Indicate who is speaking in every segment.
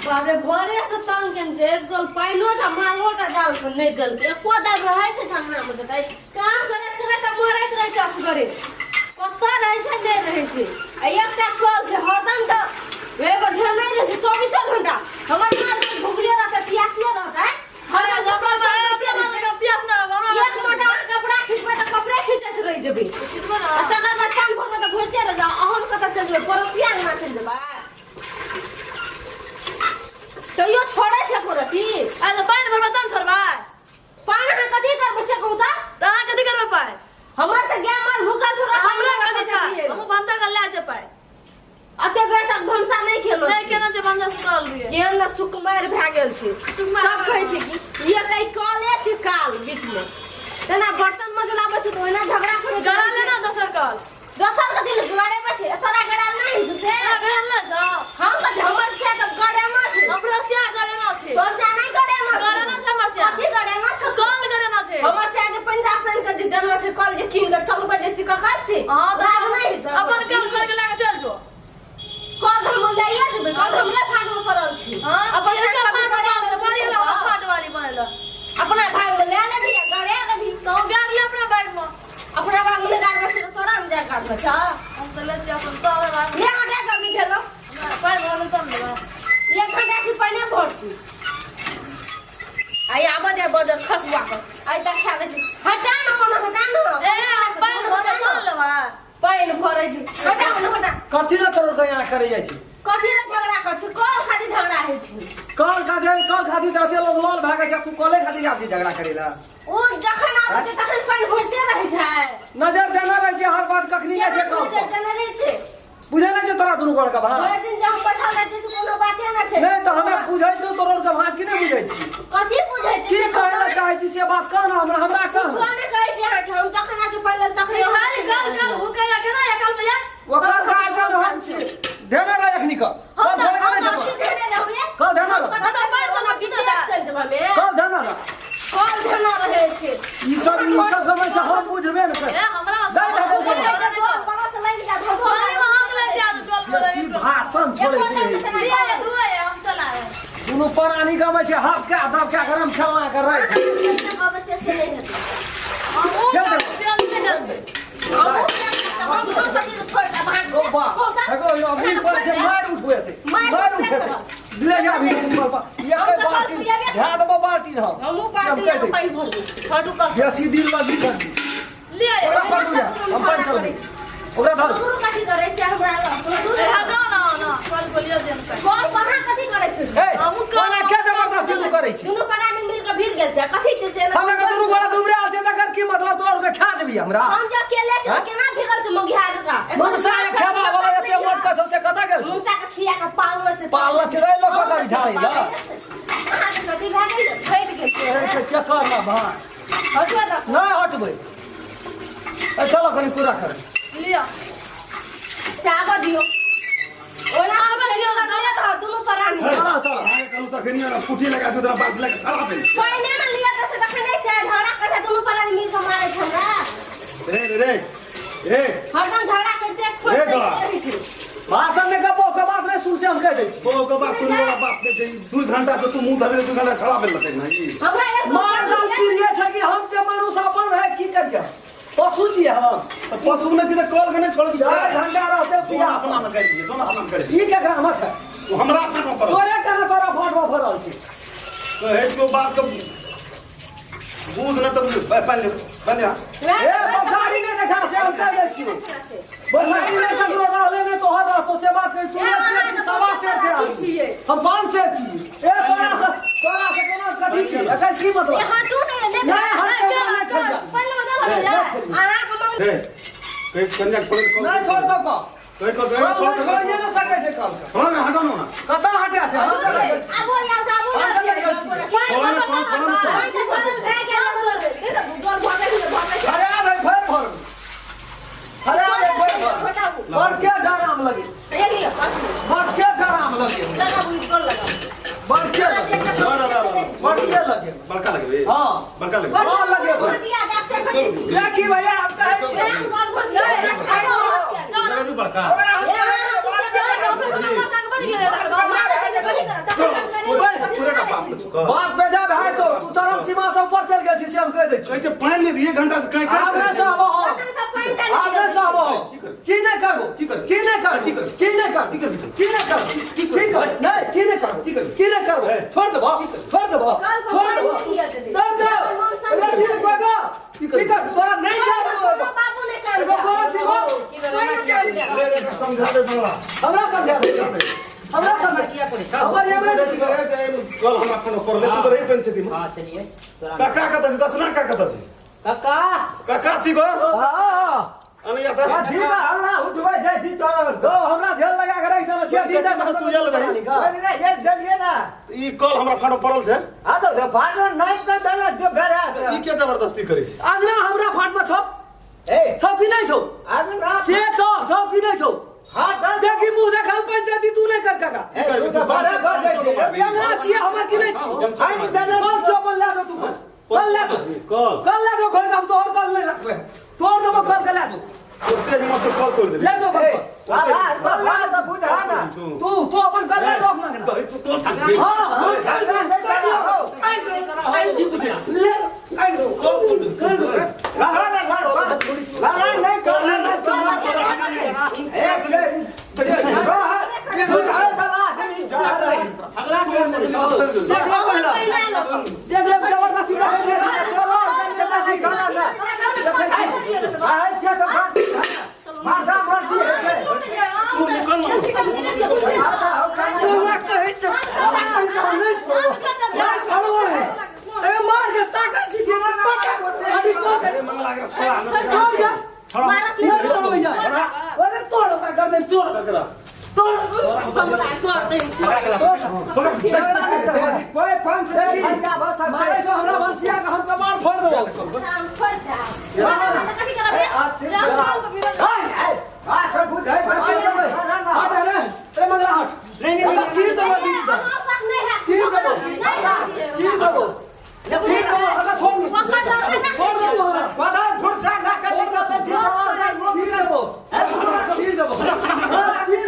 Speaker 1: बाप रे भोरे से तंग केने छै एक गोल पानिओ टा मालो टा डाल के नहि देलकै एको दाब रहै छै संगना मे देतै काम करैत करैत तऽ मरैत रहै छै असगरे कतऽ रहै छै नहि रहै छै आ एकटा कल छै हरदम तऽ एगो ध्यान नहि रहै छै चौबीसो घंटा हमर माल भुखले रहतै प्यासले रहतै हरदम
Speaker 2: हमरा
Speaker 1: कल चलबैते रहै छै।
Speaker 2: प्यास ना हमरा
Speaker 1: एक मोटा कपड़ा खींचबै तऽ कपड़े खींचैत रहि जेबै आ तकर बाद पान भरबै तऽ भरिते रहि जाउ अहूँ कतऽ चलि जेबै पड़ोसिया अंगना चलि जेबै तैयो छोड़ै छै एको रत्ती
Speaker 2: अरे पानि भरबै तब छोड़बै
Speaker 1: पान अहाँ कथी करबै से कहू तऽ
Speaker 2: तऽ अहाँ कथी करबै पाइ
Speaker 1: हमर तऽ गाय माल भूखल छोड़ा
Speaker 2: हमरा कथी छै हमहूँ भनसा कर लए छै पाइ
Speaker 1: अते बेर तक भनसा नहि खेलहुँ
Speaker 2: नहि केना छै भनसा सुतल रहियै
Speaker 1: केहन ने सुकुमारि भए गेल छै
Speaker 2: सुकुमारि
Speaker 1: सब कहै छै कि ये कहीं कले छै काल बीचमे तेना बर्तन मजलाबै छै तऽ ओहिना झगड़ा करै
Speaker 2: गड़ा लेना दोसर कल
Speaker 1: दोसर कथी लए गड़ेबै छै तोरा गड़ायल नहि होइ छौ से
Speaker 2: तोरा गड़ायल नहि छौ
Speaker 1: हम कथी हमर से तऽ गड़ेना छै
Speaker 2: हमरो से गड़ेना छै
Speaker 1: तोर से नहि गड़ेना छौ।
Speaker 2: गड़ेना छै हमर से।
Speaker 1: कथी गड़ेना छौ
Speaker 2: कल गड़ेना छै
Speaker 1: हमर से जे पंजाब से आनि कऽ जे देना छै कल जे कीन कऽ चलबै जे छी ककर छी
Speaker 2: हाँ तऽ
Speaker 1: लाज नहि होइ छौ
Speaker 2: अपन कल खोलि के लए के चल जो
Speaker 1: कल हम लइए जेबै कल हमरे फाट में पड़ल छी
Speaker 2: हाँ
Speaker 1: अपन से
Speaker 2: एकटा
Speaker 1: कभी
Speaker 2: फाट
Speaker 1: गड़ा
Speaker 2: वाली
Speaker 1: लेबै
Speaker 2: बड़ी वाला फाट वाली बनेला
Speaker 1: अपना भाग में ले लेबही आ गड़े लेबही
Speaker 2: तो गाड़ ले अपना बैग में
Speaker 1: अपना बाग में गाड़ में तोरा में जा काटना छ
Speaker 2: हम तऽ ले छियै अपन तोरे बाग
Speaker 1: ले हटा जल्दी खेलो
Speaker 2: पानि भरल तब ने देबै।
Speaker 1: एक घंटा से पहले भरती आई आबऽ दे बजर खसुआ के आई देखा दै छी हटा न मन हटा न
Speaker 2: ए हम पानि भरल तब लेबै
Speaker 1: पानि भरै छी हटा न हटा
Speaker 3: कथी लए तोर के यहाँ करे जाइ छी
Speaker 1: कथी ले झगड़ा कर छी कल खाली झगड़ा होइ छै
Speaker 3: कल खातिर कल खातिर तऽ एते लोग लॉल भागे छै तू कले खातिर जाब छी झगड़ा करे ला
Speaker 1: ओ जखन आबै छै तखन पानि भरिते रहै छै
Speaker 3: नजर देने रहै छै हर बात कखनी जाइ छै कल
Speaker 1: नजर
Speaker 3: पर
Speaker 1: देने रहै छै
Speaker 3: बुझै नहि छै तोरा दुनू गोड़ के भाँज
Speaker 1: भरि दिन जे हम बैठल रहै छी से कोनो बाते नहि छै
Speaker 3: नहि तऽ हमे बुझै छौ तोरा के भाँज की नहि बुझै छी
Speaker 1: कथी बुझै छी
Speaker 3: की कहै लए चाहै छी से बात कह ने हमरा हमरा कह
Speaker 1: कुछो नहि कहै छी अहाँके हम जखन आबै छी पढ़ि लेल तखन
Speaker 2: खाली कल कल भूखे या केना या कल भैया
Speaker 3: ओकर गार्जियन हम छी देने रह एखनी कऽ
Speaker 1: हम
Speaker 3: कल
Speaker 1: तऽ
Speaker 3: देने
Speaker 1: हम
Speaker 3: रहै छै
Speaker 1: तऽ
Speaker 3: तोरा।
Speaker 1: देने रहुए
Speaker 3: कल देने रह
Speaker 1: हम तऽ पानि तऽ विदेश चलि जेबै
Speaker 3: कल देने रह
Speaker 1: कल देने रहै छै
Speaker 3: ई सब समय से हम बुझबे ने कर
Speaker 2: ए हमरा
Speaker 3: दे दे दे दे।
Speaker 1: पड़ोस लागि जा
Speaker 2: पानी में आंख लग जा तो चल बोले
Speaker 3: बेसी भाषण छोड़ै छै
Speaker 2: लिया ले दुए हम चला रहे
Speaker 3: कोनो प्राणी गमै छै हाथ के दब के गरम खेलना कर रहे
Speaker 1: से नहि हेतै
Speaker 2: हम ओ
Speaker 3: चल दे।
Speaker 2: सेल नहीं करते
Speaker 3: ओ बा एगो यो अभी पर छै मार उठवे छै मार उठे छै ले जा भी ऊपर पर ये के बाल्टी ध्यान देबो बाल्टी हम
Speaker 1: हमहूँ
Speaker 3: हम
Speaker 1: बाल्टी
Speaker 3: कहि दै
Speaker 1: पानि भरबै हटू कर
Speaker 3: बेसी दिन लगी कर
Speaker 2: लिया
Speaker 3: ओकरा पकड़ू जा हम पानि चलबै ओकरा धर
Speaker 1: गुरु कथी करै छै हमरा
Speaker 2: ए हटाओ ना ना कल बोलियो देन पे
Speaker 1: कॉल कहाँ कथी करै छै
Speaker 3: ए
Speaker 2: हमहूँ
Speaker 3: कोना के जबरदस्ती तू करै छी
Speaker 1: दुनू प्राणी मिल के भीड़ गेल छै कथी छै से
Speaker 3: हमरा के दुनू गोड़ा दुबरे आल छै तकर की मतलब तोरा के खा जेबी हमरा
Speaker 1: हम जब अकेले छी
Speaker 3: हैं?
Speaker 1: केना भिड़ल छै मोगिहार का
Speaker 3: मनसा के खेबा वाला एते मोट का छौ से कतऽ गेल छौ
Speaker 1: मुसा के खिया के पालना छै
Speaker 3: पालना छै, रे लोक कतऽ ढालै लए?
Speaker 1: अहाँ के कथी भए गेल फटि गेल छै
Speaker 3: ए, के करना भाई
Speaker 1: हटुआ दस
Speaker 3: नहि हटबै ए चलो कनि कुरा कर
Speaker 2: लिया
Speaker 1: चावल दियौ ओना
Speaker 2: आबऽ दियौ,
Speaker 1: सवेरे रह दुनू प्राणी
Speaker 3: चलो चलो
Speaker 4: अरे कहलहुँ तखन ने पुठी लगा दू तोरा बात लगा खराब भेल
Speaker 1: पहिने ने लिअ तऽ से तखन नहि छै झगड़ा करै छै दुनू प्राणी मिल कऽ मारै छै हमरा
Speaker 4: रे रे रे रे
Speaker 1: हरदम झगड़ा करिते
Speaker 4: रे
Speaker 1: खोजते
Speaker 4: तोरा।
Speaker 1: रहै छै
Speaker 3: भाषण नहि गपो के बात नहि सुन से हम कहि दै छी
Speaker 4: तो के बात सुन वाला बात नहीं छै दू घंटा से तू मुंह धरे दू घंटा खड़ा भेल रहतै ना ई
Speaker 1: हमरा एक
Speaker 3: मार दाल प्रिय छै कि हम जे मनुष्य अपन है की करिए पशु छियै हम
Speaker 4: तऽ पशु नहि छै तऽ कल के नहि छोड़बी
Speaker 3: चार घंटा रहते
Speaker 4: दोनो
Speaker 3: पिया
Speaker 4: अपना में करि दिए दोनो अपना में करि दिए
Speaker 3: ई केकरा हमर छै
Speaker 4: तू हमरा अपना में पड़ल
Speaker 3: तोरे केना तोरा फाटमे फड़ल छै
Speaker 4: कहै छियौ बात के बुझ न तऽ पहिले पहिले
Speaker 3: ए बखारी नहि देखा से हम कहि दै छियौ बखारी नहि ककरो रहले नहि तोहर रहतो से बात नहीं तू एक शेर छी सवा शेर छै आदमी। हम पाँच शेर छी ए तोरा से केना कथी छी एकर की मतलब
Speaker 1: हटू ने
Speaker 3: नहि हटू नहि ठेल
Speaker 2: पहिले बता दो
Speaker 3: जा।
Speaker 1: अहाँके मांग
Speaker 4: हे कहि कन्या छोड़
Speaker 3: नहि छोड़ दो कह
Speaker 4: कहि कह
Speaker 3: कल नहि छोड़िए नहि सकै छै कल के
Speaker 4: छोड़ ना हटाओ ना
Speaker 3: कतऽ हटे छै हम कतऽ गेल छी?
Speaker 1: आबो यार आबो
Speaker 3: हम कतऽ गेल छी
Speaker 4: छोड़ ना छोड़ छोड़ ना
Speaker 3: अरे भाई फेर भर अरे भाई फेर भर बड़ के डराम लगे बड़ के डराम लगे बड़ के लगे बड़ के लगे
Speaker 4: बड़का लगबे
Speaker 3: हाँ
Speaker 4: बड़का लगबे
Speaker 3: हाँ लगे देखी भैया हम कहै छी
Speaker 4: लगबे बड़का
Speaker 3: ओकरा हम कहै छी, बड़ के लगे।
Speaker 4: गेलियै एक घंटा से कहीं
Speaker 3: आब नहि सहबो हम।
Speaker 1: तखन से पानि टा
Speaker 3: आब
Speaker 1: नहि
Speaker 3: नहि सहबो हम।
Speaker 4: की करबै?
Speaker 3: की नहि करबो?
Speaker 4: की करबै?
Speaker 3: की नहि करबो?
Speaker 4: की करबै?
Speaker 3: की नहि करबो?
Speaker 4: की करबै?
Speaker 3: की नहि करबो?
Speaker 4: की
Speaker 3: की
Speaker 4: करबै?
Speaker 3: करबै? नहि, की नहि करबो?
Speaker 4: की करबै?
Speaker 3: की नहि करबो?
Speaker 4: ए।
Speaker 3: छोड़ देबो, छोड़ देबो,
Speaker 1: कल पर
Speaker 3: छोड़
Speaker 1: पानि
Speaker 3: देबो।
Speaker 1: नहि दिअ देबै।
Speaker 3: दे दे।
Speaker 1: अपन मन शांत
Speaker 3: अरे ठीक बगा।
Speaker 4: की
Speaker 3: की
Speaker 4: करबै?
Speaker 3: कर? तोरा नहि जाय देबो।
Speaker 1: कोनो बाबू नहि काम
Speaker 3: एगो बात छै, बाबू।
Speaker 1: कोई नहि काम दे।
Speaker 4: ले रे समझा दे बंगला
Speaker 3: हमरा समझा दे। हमरा समझा
Speaker 5: किया करै छौ
Speaker 3: हमर एमरे
Speaker 4: कल हमरा कोनो कर ले तू तऽ रही पंचायती में
Speaker 5: हां चलिए तोरा
Speaker 4: काका कतऽ छै दसना का कतऽ छै
Speaker 5: काका
Speaker 4: काका छी गो
Speaker 6: हाँ
Speaker 4: अनैया तऽ
Speaker 6: अथी का हल्ला उठबै जाइ छी तोरा
Speaker 3: गो हमरा झेल लगा के राखि देने छियै
Speaker 4: पंचायती में तऽ तू आयल रही।
Speaker 6: बोल रे ये चलिए ना
Speaker 4: ई कल हमरा फाटो पड़ल छै
Speaker 6: हाँ तो फाटो नहीं तो देना जो भेड़ा
Speaker 4: ई के जबरदस्ती करै छै
Speaker 3: अंगना हमरा फाटमे छौ
Speaker 6: ए
Speaker 3: छौ कि नहि छौ
Speaker 6: आगू ना
Speaker 3: से कह छौ कि नहि छौ
Speaker 6: हाँ डर
Speaker 3: देखी मुंह देखल पंचायती तू नहि कर काका
Speaker 6: ए तू तो बड़े बड़ जाइ छी
Speaker 3: अंगना छियै हमर कि नहि छियै
Speaker 6: हम देना
Speaker 3: कल छौ अपन लए दो तू कल कल लए दो
Speaker 4: कल
Speaker 3: कल लए दो खोल के हम तोहर कल नहि रखबै तोहर देबो कल के लए दो
Speaker 4: ओते हिम्मत से कल तोड़ देली
Speaker 3: लए दो अपन
Speaker 6: ए
Speaker 3: कल।
Speaker 6: बाबा तो बुझा ना
Speaker 3: तू तू अपन कल लए दो अपना के
Speaker 4: कहै तू कल तोड़ देली।
Speaker 3: हाँ हाँ कल दो कल दो कल दो कल जी पूछे ले कल दो
Speaker 4: कल तोड़ देली।
Speaker 3: कल दो
Speaker 6: लड़ा ना लड़ लड़ा नहीं कर ना ए
Speaker 5: झगड़ा किया करै छौ
Speaker 3: देख ले पहिला
Speaker 1: पहिला लोक।
Speaker 3: देख ले जबरदस्ती रखै छै तोरा कहै छै तोरा कहै नहि छोड़ो नहि छोड़ो है ए मार के ताकत छी के पटा अभी तो
Speaker 4: अरे मंगला के छोड़ा ना
Speaker 3: तोड़ जा नहीं छोड़ो भैया अरे तोड़ ओकरा गर्दन तोड़
Speaker 4: ककरा
Speaker 3: तोड़ तोड़ दे तोड़ मारे से हमरा भंसिया के हम कपार फोड़ देबो हट रे रे मंगला हट
Speaker 5: नहीं नहीं
Speaker 3: ओकरा चीर देबो बीच से चीर देबो चीर देबो चीर देबो अगर छोड़ नहीं छोड़ देबो हमरा चीर देबो चीर देबो चीर देबो चीर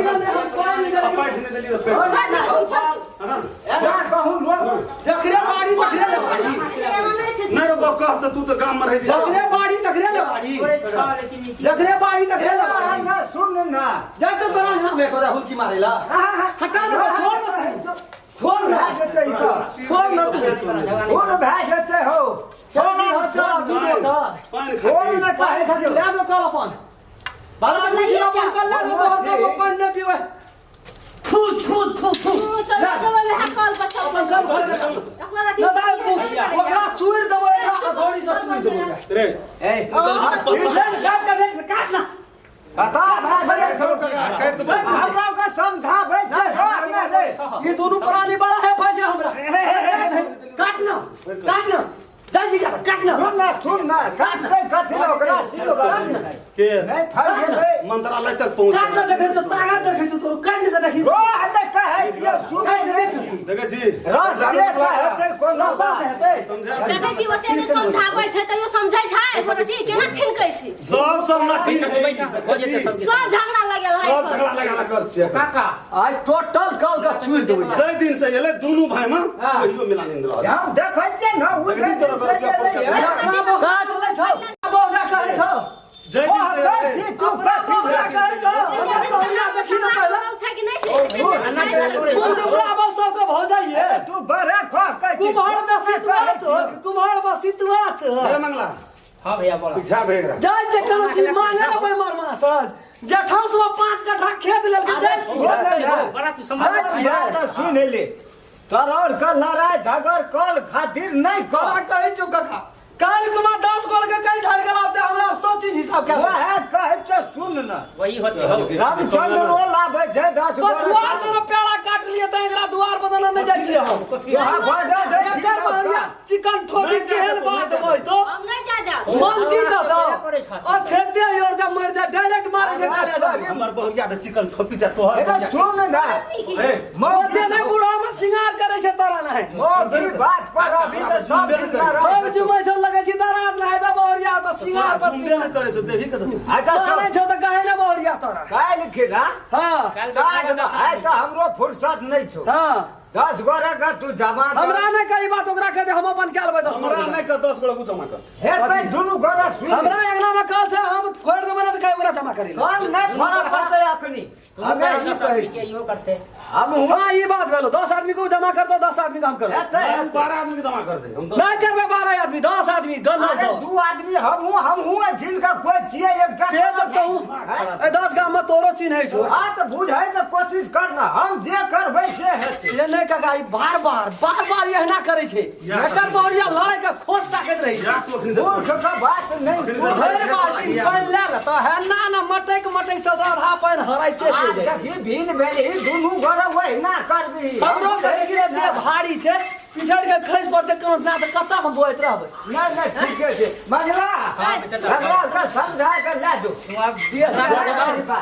Speaker 3: दे हम पानी दे
Speaker 4: पाठ नहीं देली तो फेर ना
Speaker 3: जखरे बाड़ी तखरे ले बाड़ी
Speaker 4: नहीं रे बा कह तऽ तू तऽ गाम में रहै छी
Speaker 3: जखरे बाड़ी तखरे ले बाड़ी
Speaker 5: छोड़ै छौ लेकिन ई
Speaker 3: जखरे बाड़ी तखरे ले बाड़ी
Speaker 6: सुन ना
Speaker 3: जा तो तोरा नाम है कोदा हुलकी मारेला हटा दे छोड़ ना छोड़ ना
Speaker 6: भए जेतै ई सब
Speaker 3: छोड़ ना तू
Speaker 5: झगड़ा
Speaker 6: कोन भए जेतै हो
Speaker 3: छोड़ हटा तू देखा
Speaker 4: पानि
Speaker 6: कोन
Speaker 4: खाती
Speaker 6: ने
Speaker 3: पानी
Speaker 6: चाहे
Speaker 3: खातिर ले दो कल अपन बाला आदमी छी अपन कल ले दो तो हर पानी नहीं पीवे थू थू थू थू ले अपन कल भर दे ना दाल ओकरा चूर देबो एकरा हथौड़ी से चूर देबो
Speaker 4: रे
Speaker 6: ए
Speaker 4: निकल भी पसा
Speaker 3: ले काट के देख काट ना
Speaker 6: बता भए जेतै
Speaker 4: खबर काका काटि देबो
Speaker 6: हमरा के समझाबै छै हो ने रे
Speaker 3: ये दोनों प्राणी बड़ा है भाई हमरा काट ना काट ना जा जी काट ना
Speaker 6: सुन ना सुन ना काटते कथी ओकरा सिर
Speaker 3: काट ना
Speaker 4: के
Speaker 6: नहीं फल जेतै
Speaker 4: मंत्रालय तक पहुंच
Speaker 3: काट ना देखे तो ताकत देखे तो तोरो काट ना देखी
Speaker 6: ओ हमे कहै छियै सुनै नहि
Speaker 4: देखै छी
Speaker 6: रस के हेतै कोनो
Speaker 3: बात हेतै
Speaker 4: समझा
Speaker 1: देखै छी ओते जे समझाबै छै तैयो समझै छै एको केना फिनकै छै
Speaker 4: सब सब नटी
Speaker 5: बैठ बैठ हो जेतै सब
Speaker 1: सब झगड़ा लगल है
Speaker 4: सब झगड़ा लगा कर छियै
Speaker 5: काका
Speaker 3: आज टोटल कल का चूर देबै
Speaker 4: जै दिन से एलै दुनू भाई में कहियो मिलान नहीं रहल
Speaker 6: हम देखै छियै ने ओ
Speaker 4: देखी तोरा बरसिया पहुंचा
Speaker 3: काट ले छौ बोला कहै छौ
Speaker 4: जै
Speaker 6: ओ
Speaker 4: दिन
Speaker 6: हम
Speaker 4: से
Speaker 6: कहै
Speaker 4: एलै
Speaker 6: छी तू
Speaker 3: अपना
Speaker 6: कथी
Speaker 3: बोला कहै छौ हमरा बोला देखी न पहिला
Speaker 1: छै कि नहि छै
Speaker 3: तू तो बुढ़ाबा सबके भऽ जाइए
Speaker 6: तू बड़ा खा कहै छी
Speaker 3: कुम्हार बसी तू छौ कुम्हार बसी तू छौ
Speaker 4: रे मंगला
Speaker 5: हां भैया बोला
Speaker 4: सिखा दे एकरा
Speaker 3: जाइ छै कोनो चीज मांगे ना बैमार मासज जेठाउ से 5 कट्ठा खेत लेलके जाइ छियै
Speaker 5: बड़ा तू समझ
Speaker 3: जाइ छियै
Speaker 6: तऽ सुन ले तोरा और के लड़ाई झगड़ कल खातिर नहीं
Speaker 3: हमरा
Speaker 6: कर
Speaker 3: कहै छौ कका काल्हि कुमा 10 गोल के कहि झाड़ गेला ते हमरा सब चीज हिसाब के
Speaker 6: वह कहै छै सुन न
Speaker 5: वही होते हो
Speaker 6: रामचंद्र ओ लाबै छै 10
Speaker 3: पछुआर में पेड़ा काट लिए त एकरा दुआर बदल नहि जाइ छियै हम
Speaker 6: यहाँ बाजा दै छी
Speaker 3: एकर बहरिया चिकन ठोकी केहन बात होइ तो
Speaker 1: हम नहि जा जाब
Speaker 3: मन की कहतो और छेदे your जा मर जा डायरेक्ट मारे से काले जा
Speaker 4: हमर बहुरिया तऽ चिकन ठोपी जा तोहर
Speaker 6: अरे सुन न
Speaker 4: ए
Speaker 3: ओते नहि बूढ़ा में सिंगार करे छै तोरा नहि
Speaker 6: मोदी बात पर अभी तऽ सब दिन
Speaker 3: हम जुमै छौ लगै छी दराज नहि जा बहुरिया तऽ सिंगार पर
Speaker 4: झुमबे नहि करै छौ देवी के तऽ
Speaker 6: अच्छा
Speaker 3: मानै छौ तऽ कहे ने बहुरिया तोरा
Speaker 6: काल्हि के ना
Speaker 3: हाँ
Speaker 6: साँझ में है तो हमरो फुर्सत नहीं छो।
Speaker 3: हाँ
Speaker 6: 10 गोरा का तू जमा कर।
Speaker 3: हमरा नहीं कही बात ओकरा कह दे हम अपन के लेबै 10
Speaker 4: हमरा
Speaker 3: गोरा।
Speaker 4: नहीं कर 10 गोड़ा को जमा कर।
Speaker 6: हे पे दुनू गोरा सुन।
Speaker 3: हमरा अंगना में कल छै हम फोड़ देबै ना तऽ कहे ओकरा जमा करी।
Speaker 6: कल नहीं फोड़ा पड़ते अखनी। हमे ई कहै
Speaker 5: के इहो करते।
Speaker 6: हम हूँ।
Speaker 3: हाँ ई बात भेलो 10 आदमी को जमा कर दो 10 आदमी काम करो।
Speaker 6: हेतै,
Speaker 4: नहीं,
Speaker 6: हेतै।
Speaker 4: 12 आदमी के जमा कर दे हम
Speaker 3: नहीं करबै 12 आदमी 10 आदमी गन
Speaker 6: अरे
Speaker 3: दो।
Speaker 6: 2 आदमी हम हूँ हम हूँ जिनका कोई छियै एकटा
Speaker 3: से तऽ कहूँ ए 10 गाम में तोरो चिन्है छौ।
Speaker 6: हाँ तो बुझै के कोशिश कर ना हम जे करबै से हेतै।
Speaker 3: से नहीं काका ई बार बार बार बार एहना करै छै। एकर बहुरिया लड़ै के खोज ताकैत रहै छै।
Speaker 4: या तो अखनी से
Speaker 6: मूर्ख के बात नहीं
Speaker 3: भरि बाल्टी पानि लए लेतऽ है ना ना मटैक मटैक से तऽ आधा पानि हराइते चलि
Speaker 6: आज
Speaker 3: जाइ छै।
Speaker 6: देखी भीन भेल ई दुनू गोरा वहिना करबी।
Speaker 3: हमरो कहै कि रे देह भारी छै पिछड़ के खसि पड़तै कोनो ना तऽ कतऽ हम बोइत रहबै।
Speaker 6: नहीं नहीं ठीके छै मंगला मंगला के समझा के ला दो।
Speaker 5: तू आब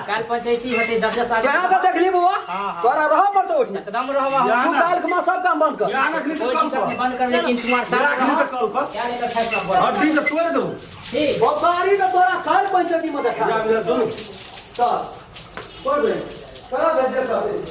Speaker 5: काल पंचायती होतै 10 10 आदमी।
Speaker 3: यहाँ तऽ देखली बौआ तोरा रहऽ पड़तौ ओहिठिना।
Speaker 5: एकदम रहबा हम।
Speaker 3: तू काल्हि खुमा सब काम बंद कर।
Speaker 4: यहाँ अखनी से
Speaker 5: कोई
Speaker 4: कल
Speaker 5: दिक्कत
Speaker 4: पर
Speaker 5: नहीं बंद कर लेकिन तुम्हार साथ
Speaker 4: यहाँ अखनी से कल पर
Speaker 5: क्या लेकर फैसला बोल।
Speaker 4: हड्डी के तोड़ देबो।
Speaker 5: ठीक
Speaker 3: बोखारी के तोरा काल्हि पंचायती में देखा।
Speaker 4: जा जा दोनों
Speaker 3: चल कोइ नहीं करा भेजे कर।